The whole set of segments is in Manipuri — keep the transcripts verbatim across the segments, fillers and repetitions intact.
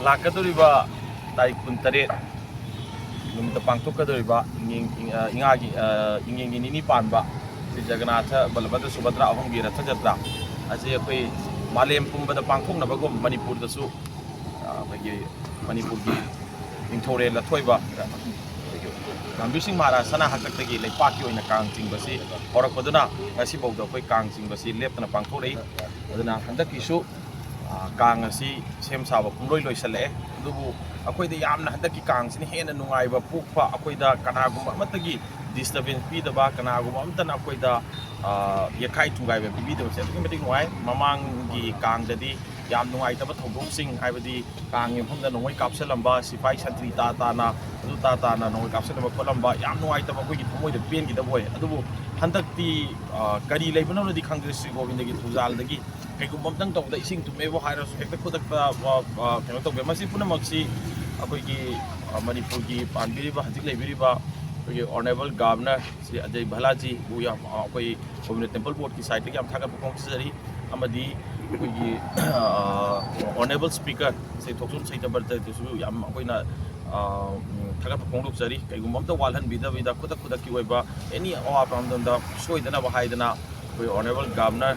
ꯂꯥꯛꯀꯗꯧꯔꯤꯕ ꯇꯥꯔꯤꯛ ꯀꯨꯟꯇꯔꯦꯠ ꯅꯨꯃꯤꯠꯇ ꯄꯥꯡꯊꯣꯛꯀꯗꯧꯔꯤꯕ ꯏꯉꯦꯡ-, ꯏꯉꯥꯒꯤ, ꯏꯉꯦꯟꯒꯤ ꯅꯤꯅꯤ ꯄꯥꯟꯕ ꯁ꯭ꯔꯤ ꯖꯒꯅꯥꯊ ꯕꯂꯚꯗ꯭ꯔ ꯁꯨꯚꯗ꯭ꯔꯥ ꯑꯍꯨꯝꯒꯤ ꯔꯊ ꯖꯇ꯭ꯔꯥ ꯑꯁꯤ ꯑꯩꯈꯣꯏ ꯃꯥꯂꯦꯝ ꯄꯨꯝꯕꯗ ꯄꯥꯡꯊꯣꯛꯅꯕꯒꯨꯝ ꯃꯅꯤꯄꯨꯔꯗꯁꯨ, ꯑꯩꯈꯣꯏꯒꯤ ꯃꯅꯤꯄꯨꯔꯒꯤ ꯅꯤꯡꯊꯧꯔꯦꯜ ꯑꯊꯣꯏꯕ ꯑꯩꯈꯣꯏꯒꯤ ꯒꯝꯚꯤꯔ ꯁꯤꯡ ꯃꯍꯥꯔꯥꯖ ꯁꯅꯥ ꯍꯥꯛꯇꯛꯇꯒꯤ ꯂꯩꯄꯥꯛꯀꯤ ꯑꯣꯏꯅ ꯀꯥꯡ ꯆꯤꯡꯕꯁꯤ ꯍꯧꯔꯛꯄꯗꯨꯅ ꯉꯁꯤꯐꯥꯎꯗ ꯑꯩꯈꯣꯏ ꯀꯥꯡ ꯆꯤꯡꯕꯁꯤ ꯂꯦꯞꯇꯅ ꯄꯥꯡꯊꯣꯛꯂꯛꯏ꯫ ꯑꯗꯨꯅ ꯍꯟꯗꯛꯀꯤꯁꯨ, ꯑ, ꯀꯥꯡ ꯑꯁꯤ ꯁꯦꯝ ꯁꯥꯕ ꯄꯨꯡꯂꯣꯏ ꯂꯣꯏꯁꯤꯜꯂꯛꯑꯦ꯫ ꯑꯗꯨꯕꯨ ꯑꯩꯈꯣꯏꯗ ꯌꯥꯝꯅ ꯍꯟꯗꯛꯀꯤ ꯀꯥꯡꯁꯤꯅ ꯍꯦꯟꯅ ꯅꯨꯡꯉꯥꯏꯕ ꯄꯣꯛꯄ, ꯑꯩꯈꯣꯏꯗ ꯀꯅꯥꯒꯨꯝꯕ ꯑꯃꯠꯇꯒꯤ disturbance ꯄꯤꯗꯕ, ꯀꯅꯥꯒꯨꯝꯕ ꯑꯃꯠꯇꯅ ꯑꯩꯈꯣꯏꯗ, ꯑ, ꯌꯦꯠꯈꯥꯏ ꯊꯨꯒꯥꯏꯕ ꯄꯤꯕꯤꯗꯕꯁꯦ ꯑꯗꯨꯛꯀꯤ ꯃꯇꯤꯛ ꯅꯨꯡꯉꯥꯏ꯫ ꯃꯃꯥꯡꯒꯤ ꯀꯥꯡꯗꯗꯤ ꯌꯥꯝ ꯅꯨꯡꯉꯥꯏꯇꯕ ꯊꯧꯗꯣꯛꯁꯤꯡ, ꯍꯥꯏꯕꯗꯤ ꯀꯥꯡꯒꯤ ꯃꯐꯝꯗ ꯅꯣꯡꯃꯩ ꯀꯥꯞꯁꯤꯜꯂꯝꯕ, ꯁꯤꯐꯥꯏ ꯁꯟꯇ꯭ꯔꯤ ꯇꯥ ꯇꯥꯅ, ꯑꯗꯨ ꯇꯥ ꯇꯥꯅ ꯅꯣꯡꯃꯩ ꯀꯥꯞꯁꯤꯜꯂꯝꯕ ꯈꯣꯠꯂꯝꯕ, ꯌꯥꯝ ꯅꯨꯡꯉꯥꯏꯇꯕ, ꯑꯩꯈꯣꯏꯒꯤ ꯊꯃꯣꯏꯗ ꯄꯦꯟꯈꯤꯗꯕ ꯑꯣꯏ꯫ ꯑꯗꯨꯕꯨ ꯍꯟꯗꯛꯇꯤ, ꯑ, ꯀꯔꯤ ꯂꯩꯕꯅꯣꯅꯗꯤ ꯈꯪꯗꯦ, ꯁ꯭ꯔꯤ ꯒꯣꯕꯤꯟꯗꯒꯤ ꯊꯧꯖꯥꯜꯗꯒꯤ ꯀꯩꯒꯨꯝꯕ ꯑꯝꯇꯪ ꯇꯧꯕꯗ ꯏꯁꯤꯡ ꯊꯨꯝꯃꯦꯕꯨ ꯍꯥꯏꯔꯁꯨ ꯍꯦꯛꯇ ꯈꯨꯗꯛꯇ, ꯑ, ꯑ, ꯀꯩꯅꯣ ꯇꯧꯕ꯫ ꯃꯁꯤ ꯄꯨꯝꯅꯃꯛꯁꯤ ꯑꯩꯈꯣꯏꯒꯤ, ꯑ, ꯃꯅꯤꯄꯨꯔꯒꯤ ꯄꯥꯟꯕꯤꯔꯤꯕ, ꯍꯧꯖꯤꯛ ꯂꯩꯕꯤꯔꯤꯕ ꯑꯩꯈꯣꯏꯒꯤ Honourable Governor ꯁ꯭ꯔꯤ ꯑꯖꯌ ꯚꯜꯂꯥꯖꯤꯕꯨ ꯌꯥꯝ, ꯑ, ꯑꯩꯈꯣꯏ ꯒꯣꯕꯤꯟꯗ Temple Board ꯀꯤ side ꯇꯒꯤ ꯌꯥꯝ ꯊꯥꯒꯠꯄ ꯐꯣꯡꯗꯣꯛꯆꯔꯤ꯫ ꯑꯃꯗꯤ ꯑꯩꯈꯣꯏꯒꯤ, ꯑ, Honourable Speaker ꯁ꯭ꯔꯤ ꯊꯣꯛꯆꯣꯝ ꯁꯍꯤꯇꯕ꯭ꯔꯇꯗꯁꯨ ꯌꯥꯝ ꯑꯩꯈꯣꯏꯅ, ꯑ, ꯎꯝ, ꯊꯥꯒꯠꯄ ꯐꯣꯡꯗꯣꯛꯆꯔꯤ꯫ ꯀꯩꯒꯨꯝꯕ ꯑꯝꯇ ꯋꯥꯠꯍꯟꯕꯤꯗꯕꯤꯗ ꯈꯨꯗꯛ ꯈꯨꯗꯛꯀꯤ ꯑꯣꯏꯕ any ꯑꯋꯥꯕ ꯑꯃꯗ ꯁꯣꯏꯗꯅꯕ ꯍꯥꯏꯗꯅ ꯑꯩꯈꯣꯏ Honourable Governor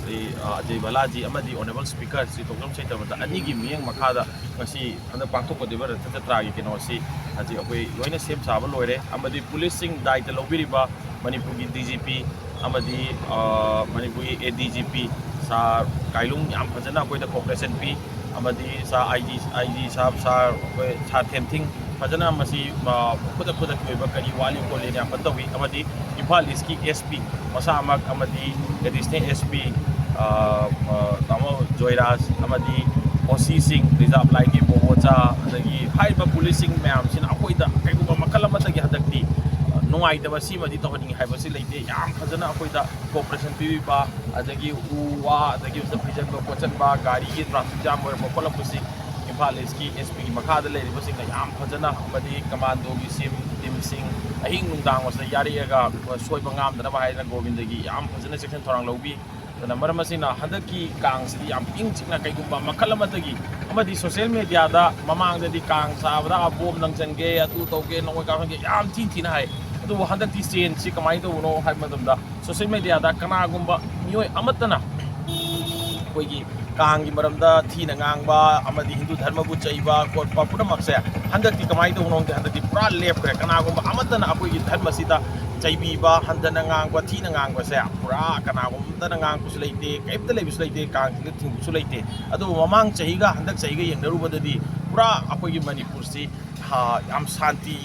ꯁ꯭ꯔꯤ, ꯑ, ꯑꯖꯌ ꯚꯜꯂꯥꯖꯤ ꯑꯃꯗꯤ Honourable Speaker ꯁ꯭ꯔꯤ ꯊꯣꯛꯆꯣꯝ ꯁꯍꯤꯇꯕ꯭ꯔꯇ ꯑꯅꯤꯒꯤ ꯃꯤꯠꯌꯦꯡ ꯃꯈꯥꯗ ꯉꯁꯤ ꯍꯟꯗꯛ ꯄꯥꯡꯊꯣꯛꯀꯗꯧꯔꯤꯕ ꯔꯊ ꯖꯇ꯭ꯔꯥꯒꯤ ꯀꯩꯅꯣ ꯑꯁꯤ ꯍꯧꯖꯤꯛ ꯑꯩꯈꯣꯏ ꯂꯣꯏꯅ ꯁꯦꯝ ꯁꯥꯕ ꯂꯣꯏꯔꯦ꯫ ꯑꯃꯗꯤ police ꯁꯤꯡ ꯗꯥꯏꯇ ꯂꯧꯕꯤꯔꯤꯕ ꯃꯅꯤꯄꯨꯔꯒꯤ D G P ꯑꯃꯗꯤ, ꯑ, ꯃꯅꯤꯄꯨꯔꯒꯤ A D G P ꯁꯥꯔ ꯀꯥꯏꯂꯨꯡ ꯌꯥꯝ ꯐꯖꯅ ꯑꯩꯈꯣꯏꯗ cooperation ꯄꯤ꯫ ꯑꯃꯗꯤ ꯁꯥꯔ I G, I G ꯁꯥꯔ, ꯁꯥꯔ, ꯑꯩꯈꯣꯏ ꯁꯥꯔ ꯊꯦꯝꯊꯤꯡ ꯐꯖꯅ ꯃꯁꯤ, ꯑ, ꯈꯨꯗꯛ ꯈꯨꯗꯛꯀꯤ ꯑꯣꯏꯕ ꯀꯔꯤ ꯋꯥꯠꯂꯤ ꯈꯣꯠꯂꯤꯅ ꯌꯥꯝ ꯐꯖꯅ ꯇꯧꯏ꯫ ꯑꯃꯗꯤ ꯏꯝꯐꯥꯜ East ꯀꯤ S P ꯃꯁꯥꯃꯛ ꯑꯃꯗꯤ Additional S P, ꯑ, ꯑ, ꯇꯥꯃꯣ ꯖꯣꯏꯔꯥꯖ ꯑꯃꯗꯤ O C ꯁꯤꯡ, reserve line ꯒꯤ ꯕꯣꯕꯣꯆꯥ, ꯑꯗꯒꯤ ꯍꯥꯏꯔꯤꯕ police ꯁꯤꯡ ꯃꯌꯥꯝꯁꯤꯅ ꯑꯩꯈꯣꯏꯗ ꯀꯩꯒꯨꯝꯕ ꯃꯈꯜ ꯑꯃꯗꯒꯤ ꯍꯟꯗꯛꯇꯤ, ꯑ, ꯅꯨꯡꯉꯥꯏꯇꯕ ꯁꯤꯃꯗꯤ ꯇꯧꯍꯟꯅꯤꯡꯉꯤ ꯍꯥꯏꯕꯁꯤ ꯂꯩꯇꯦ꯫ ꯌꯥꯝ ꯐꯖꯅ ꯑꯩꯈꯣꯏꯗ cooperation ꯄꯤꯕꯤꯕ, ꯑꯗꯒꯤ ꯎ ꯋꯥ, ꯑꯗꯒꯤ ꯐꯩꯖꯟꯕ ꯈꯣꯠꯆꯟꯕ, ꯒꯥꯔꯤꯒꯤ traffic jam ꯑꯣꯏꯔꯛꯄ ꯈꯣꯠꯂꯛꯄꯁꯤ ꯏꯝꯐꯥꯜ East ꯀꯤ S P ꯒꯤ ꯃꯈꯥꯗ ꯂꯩꯔꯤꯕꯁꯤꯡꯅ ꯌꯥꯝ ꯐꯖꯅ, ꯑꯃꯗꯤ commando ꯒꯤ ꯁꯤꯝ, team ꯁꯤꯡ ꯑꯍꯤꯡ ꯅꯨꯡꯗꯥꯡ ꯃꯁꯤꯗ ꯌꯥꯔꯦꯛꯑꯒ ꯁꯣꯏꯕ ꯉꯥꯝꯗꯅꯕ ꯍꯥꯏꯗꯅ ꯒꯣꯕꯤꯟꯗꯒꯤ ꯌꯥꯝ ꯐꯖꯅ ꯆꯦꯛꯁꯤꯟ ꯊꯧꯔꯥꯡ ꯂꯧꯕꯤ꯫ ꯑꯗꯨꯅ ꯃꯔꯝ ꯑꯁꯤꯅ ꯍꯟꯗꯛꯀꯤ ꯀꯥꯡꯁꯤꯗꯤ ꯌꯥꯝ ꯏꯪ ꯆꯤꯛꯅ, ꯀꯩꯒꯨꯝꯕ ꯃꯈꯜ ꯑꯃꯗꯒꯤ, ꯑꯃꯗꯤ ꯁꯣꯁꯤꯌꯦꯜ ꯃꯦꯗꯤꯌꯥꯗ ꯃꯃꯥꯡꯗꯗꯤ ꯀꯥꯡ ꯁꯥꯕꯗ ꯕꯣꯝ ꯂꯪꯁꯟꯒꯦ, ꯑꯗꯨ ꯇꯧꯒꯦ, ꯅꯣꯡꯃꯩ ꯀꯥꯞꯍꯟꯒꯦ, ꯌꯥꯝ ꯊꯤ ꯊꯤꯅ ꯍꯥꯏ꯫ ꯑꯗꯨꯕꯨ ꯍꯟꯗꯛꯇꯤ ꯆꯦꯟꯖꯁꯤ ꯀꯃꯥꯏꯅ ꯇꯧꯕꯅꯣ ꯍꯥꯏꯕ ꯃꯇꯝꯗ, ꯁꯣꯁꯤꯌꯦꯜ ꯃꯦꯗꯤꯌꯥꯗ ꯀꯅꯥꯒꯨꯝꯕ ꯃꯤꯑꯣꯏ ꯑꯃꯠꯇꯅ ꯑꯩꯈꯣꯏꯒꯤ ꯀꯥꯡꯒꯤ ꯃꯔꯝꯗ ꯊꯤꯅ ꯉꯥꯡꯕ ꯑꯃꯗꯤ ꯍꯤꯟꯗꯨ ꯙꯔꯃꯕꯨ ꯆꯩꯕ ꯈꯣꯠꯄ ꯄꯨꯝꯅꯃꯛꯁꯦ ꯍꯟꯗꯛꯇꯤ ꯀꯃꯥꯏꯅ ꯇꯧꯕꯅꯣ ꯈꯪꯗꯦ, ꯍꯟꯗꯛꯇꯤ ꯄꯨꯔꯥ ꯂꯦꯞꯈ꯭ꯔꯦ꯫ ꯀꯅꯥꯒꯨꯝꯕ ꯑꯃꯠꯇꯅ ꯑꯩꯈꯣꯏꯒꯤ ꯙꯔꯃꯁꯤꯗ ꯆꯩꯕꯤꯕ, ꯍꯟꯊꯅ ꯉꯥꯡꯕ, ꯊꯤꯅ ꯉꯥꯡꯕꯁꯦ ꯄꯨꯔꯥ ꯀꯅꯥꯒꯨꯝꯕꯇꯅ ꯉꯥꯡꯕꯁꯨ ꯂꯩꯇꯦ, ꯀꯔꯤꯝꯇ ꯂꯩꯕꯁꯨ ꯂꯩꯇꯦ, ꯀꯥꯡꯁꯤꯗ ꯊꯤꯡꯕꯁꯨ ꯂꯩꯇꯦ꯫ ꯑꯗꯨꯕꯨ ꯃꯃꯥꯡ ꯆꯍꯤꯒ ꯍꯟꯗꯛ ꯆꯍꯤꯒ ꯌꯦꯡꯅꯔꯨꯕꯗꯗꯤ ꯄꯨꯔꯥ ꯑꯩꯈꯣꯏꯒꯤ ꯃꯅꯤꯄꯨꯔꯁꯤ, ꯍꯥ, ꯌꯥꯝ ꯁꯥꯟꯇꯤ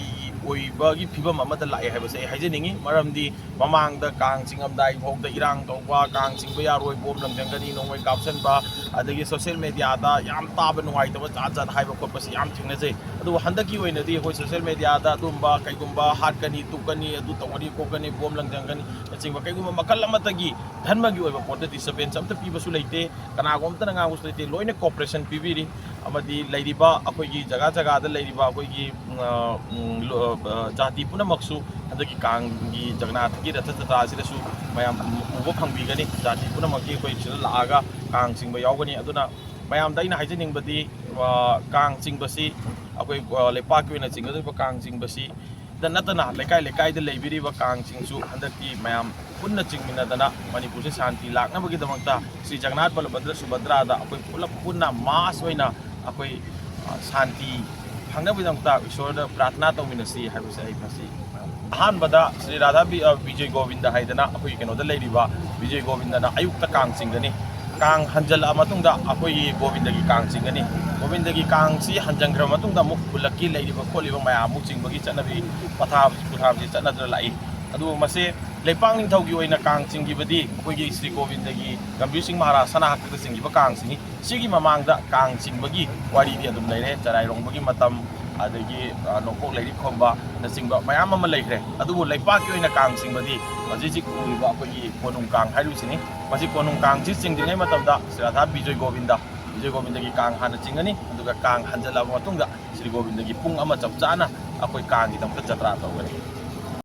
ꯑꯣꯏꯕꯒꯤ ꯐꯤꯕꯝ ꯑꯃꯗ ꯂꯥꯛꯑꯦ ꯍꯥꯏꯕꯁꯦ ꯑꯩ ꯍꯥꯏꯖꯅꯤꯡꯉꯤ꯫ ꯃꯔꯝꯗꯤ ꯃꯃꯥꯡꯗ ꯀꯥꯡ ꯆꯤꯡꯉꯝꯗꯥꯏ ꯐꯥꯎꯗ ꯏꯔꯥꯡ ꯇꯧꯕ, ꯀꯥꯡ ꯆꯤꯡꯕ ꯌꯥꯔꯣꯏ, ꯕꯣꯝ ꯂꯪꯖꯟꯒꯅꯤ, ꯅꯣꯡꯃꯩ ꯀꯥꯞꯁꯟꯕ, ꯑꯗꯒꯤ ꯁꯣꯁꯤꯌꯦꯜ ꯃꯦꯗꯤꯌꯥꯗ ꯌꯥꯝ ꯇꯥꯕ ꯅꯨꯡꯉꯥꯏꯇꯕ ꯖꯥꯠ ꯖꯥꯠ ꯍꯥꯏꯕ ꯈꯣꯠꯄꯁꯤ ꯌꯥꯝ ꯊꯦꯡꯅꯖꯩ꯫ ꯑꯗꯨꯕꯨ ꯍꯟꯗꯛꯀꯤ ꯑꯣꯏꯅꯗꯤ ꯑꯩꯈꯣꯏ ꯁꯣꯁꯤꯌꯦꯜ ꯃꯦꯗꯤꯌꯥꯗ ꯑꯗꯨꯝꯕ ꯀꯩꯒꯨꯝꯕ ꯍꯥꯠꯀꯅꯤ, ꯇꯨꯞꯀꯅꯤ, ꯑꯗꯨ ꯇꯧꯒꯅꯤ, ꯈꯣꯠꯀꯅꯤ, ꯕꯣꯝ ꯂꯪꯖꯟꯒꯅꯤꯅꯆꯤꯡꯕ ꯀꯩꯒꯨꯝꯕ ꯃꯈꯜ ꯑꯃꯠꯇꯒꯤ ꯙꯔꯃꯒꯤ ꯑꯣꯏꯕ ꯄꯣꯠꯇ ꯗꯤꯁꯇꯔꯕꯦꯟꯁ ꯑꯝꯇ ꯄꯤꯕꯁꯨ ꯂꯩꯇꯦ, ꯀꯅꯥꯒꯨꯝꯕꯇꯅ ꯉꯥꯡꯕꯁꯨ ꯂꯩꯇꯦ, ꯂꯣꯏꯅ ꯀꯣꯑꯣꯄꯔꯦꯁꯟ ꯄꯤꯕꯤꯔꯤ꯫ ꯑꯃꯗꯤ ꯂꯩꯔꯤꯕ ꯑꯩꯈꯣꯏꯒꯤ ꯖꯒꯥ ꯖꯒꯥꯗ ꯂꯩꯔꯤꯕ ꯑꯩꯈꯣꯏꯒꯤ, ꯎꯝ, ꯑ, ꯎꯝ, ꯂꯣ-, ꯑ, ꯖꯥꯇꯤ ꯄꯨꯝꯅꯃꯛꯁꯨ ꯍꯟꯗꯛꯀꯤ ꯀꯥꯡꯒꯤ ꯖꯒꯅꯥꯊꯒꯤ ꯔꯊ ꯖꯇ꯭ꯔꯥ ꯑꯁꯤꯗꯁꯨ ꯃꯌꯥꯝ ꯎꯕ ꯐꯪꯕꯤꯒꯅꯤ꯫ ꯖꯥꯇꯤ ꯄꯨꯝꯅꯃꯛꯀꯤ ꯑꯩꯈꯣꯏ ꯁꯤꯗ ꯂꯥꯛꯑꯒ ꯀꯥꯡ ꯆꯤꯡꯕ ꯌꯥꯎꯒꯅꯤ꯫ ꯑꯗꯨꯅ ꯃꯌꯥꯝꯗ ꯑꯩꯅ ꯍꯥꯏꯖꯅꯤꯡꯕꯗꯤ, ꯑ, ꯀꯥꯡ ꯆꯤꯡꯕꯁꯤ ꯑꯩꯈꯣꯏ, ꯑ, ꯂꯩꯄꯥꯛꯀꯤ ꯑꯣꯏꯅ ꯆꯤꯡꯒꯗꯧꯔꯤꯕ ꯀꯥꯡ ꯆꯤꯡꯕꯁꯤ ꯗ ꯅꯠꯇꯅ ꯂꯩꯀꯥꯏ ꯂꯩꯀꯥꯏꯗ ꯂꯩꯕꯤꯔꯤꯕ ꯀꯥꯡꯁꯤꯡꯁꯨ ꯍꯟꯗꯛꯇꯤ ꯃꯌꯥꯝ ꯄꯨꯟꯅ ꯆꯤꯡꯃꯤꯟꯅꯗꯅ ꯃꯅꯤꯄꯨꯔꯁꯦ ꯁꯥꯟꯇꯤ ꯂꯥꯛꯅꯕꯒꯤꯗꯃꯛꯇ ꯁ꯭ꯔꯤ ꯖꯒꯟꯅꯥꯊ ꯕꯂꯚꯗ꯭ꯔ ꯁꯨꯚꯗ꯭ꯔꯥꯗ ꯑꯩꯈꯣꯏ ꯄꯨꯂꯞ ꯄꯨꯟꯅ ꯃꯥꯁ ꯑꯣꯏꯅ ꯑꯩꯈꯣꯏ, ꯑ, ꯁꯥꯟꯇꯤ ꯐꯪꯅꯕꯒꯤꯗꯃꯛꯇ ꯏꯁꯣꯔꯗ ꯄ꯭ꯔꯥꯊꯅꯥ ꯇꯧꯃꯤꯟꯅꯁꯤ ꯍꯥꯏꯕꯁꯦ ꯑꯩ ꯉꯁꯤ ꯑꯍꯥꯟꯕꯗ ꯁ꯭ꯔꯤ ꯔꯥꯙꯥ ꯕꯤ-, ꯑ, ꯕꯤꯖꯣꯏ ꯒꯣꯕꯤꯟꯗ ꯍꯥꯏꯗꯅ ꯑꯩꯈꯣꯏꯒꯤ ꯀꯩꯅꯣꯗ ꯂꯩꯔꯤꯕ ꯕꯤꯖꯣꯏ ꯒꯣꯕꯤꯟꯗꯅ ꯑꯌꯨꯛꯇ ꯀꯥꯡ ꯆꯤꯡꯒꯅꯤ꯫ ꯀꯥꯡ ꯍꯟꯖꯜꯂꯛꯑ ꯃꯇꯨꯡꯗ ꯑꯩꯈꯣꯏꯒꯤ ꯒꯣꯕꯤꯟꯗꯒꯤ ꯀꯥꯡ ꯆꯤꯡꯒꯅꯤ꯫ ꯒꯣꯕꯤꯟꯗꯒꯤ ꯀꯥꯡꯁꯤ ꯍꯟꯖꯟꯈ꯭ꯔꯕ ꯃꯇꯨꯡꯗ ꯑꯃꯨꯛ ꯈꯨꯜꯂꯛꯀꯤ ꯂꯩꯔꯤꯕ ꯈꯣꯠꯂꯤꯕ ꯃꯌꯥꯝ ꯑꯃꯨꯛ ꯆꯤꯡꯕꯒꯤ ꯆꯠꯅꯕꯤ ꯄꯊꯥꯞ ꯄꯊꯥꯞꯁꯤ ꯆꯠꯅꯗꯨꯅ ꯂꯥꯛꯏ꯫ ꯑꯗꯨꯕꯨ ꯃꯁꯦ ꯂꯩꯄꯥꯛ ꯅꯤꯡꯊꯧꯒꯤ ꯑꯣꯏꯅ ꯀꯥꯡ ꯆꯤꯡꯈꯤꯕꯗꯤ ꯑꯩꯈꯣꯏꯒꯤ ꯁ꯭ꯔꯤ ꯒꯣꯕꯤꯟꯗꯒꯤ ꯒꯝꯚꯤꯔ ꯁꯤꯡ ꯃꯍꯥꯔꯥꯖ ꯁꯅꯥ ꯍꯥꯛꯇꯛꯇ ꯆꯤꯡꯈꯤꯕ ꯀꯥꯡꯁꯤꯅꯤ꯫ ꯁꯤꯒꯤ ꯃꯃꯥꯡꯗ ꯀꯥꯡ ꯆꯤꯡꯕꯒꯤ ꯋꯥꯔꯤꯗꯤ ꯑꯗꯨꯝ ꯂꯩꯔꯦ꯫ ꯆꯔꯥꯏꯔꯣꯡꯕꯒꯤ ꯃꯇꯝ, ꯑꯗꯒꯤ, ꯑ, ꯅꯣꯡꯄꯣꯛ ꯂꯥꯏꯔꯤꯛ ꯈꯣꯝꯕꯅꯆꯤꯡꯕ ꯃꯌꯥꯝ ꯑꯃ ꯂꯩꯈ꯭ꯔꯦ꯫ ꯑꯗꯨꯕꯨ ꯂꯩꯄꯥꯛꯀꯤ ꯑꯣꯏꯅ ꯀꯥꯡ ꯆꯤꯡꯕꯗꯤ ꯍꯧꯖꯤꯛ ꯍꯧꯖꯤꯛ ꯎꯔꯤꯕ ꯑꯩꯈꯣꯏꯒꯤ ꯀꯣꯅꯨꯡ ꯀꯥꯡ ꯍꯥꯏꯔꯤꯕꯁꯤꯅꯤ꯫ ꯃꯁꯤ ꯀꯣꯅꯨꯡ ꯀꯥꯡꯁꯤ ꯆꯤꯡꯗ꯭ꯔꯤꯉꯩ ꯃꯇꯝꯗ ꯁ꯭ꯔꯤ ꯔꯥꯙꯥ ꯕꯤꯖꯣꯏ ꯒꯣꯕꯤꯟꯗ, ꯕꯤꯖꯣꯏ ꯒꯣꯕꯤꯟꯗꯒꯤ ꯀꯥꯡ ꯍꯥꯟꯅ ꯆꯤꯡꯒꯅꯤ, ꯑꯗꯨꯒ ꯀꯥꯡ ꯍꯟꯖꯜꯂꯛꯑꯕ ꯃꯇꯨꯡꯗ ꯁ꯭ꯔꯤ ꯒꯣꯕꯤꯟꯗꯒꯤ ꯄꯨꯡ ꯑꯃ ꯆꯞ ꯆꯥꯅ ꯑꯩꯈꯣꯏ ꯀꯥꯡꯒꯤꯗꯃꯛꯇ ꯖꯇ꯭ꯔꯥ ꯇꯧꯒꯅꯤ꯫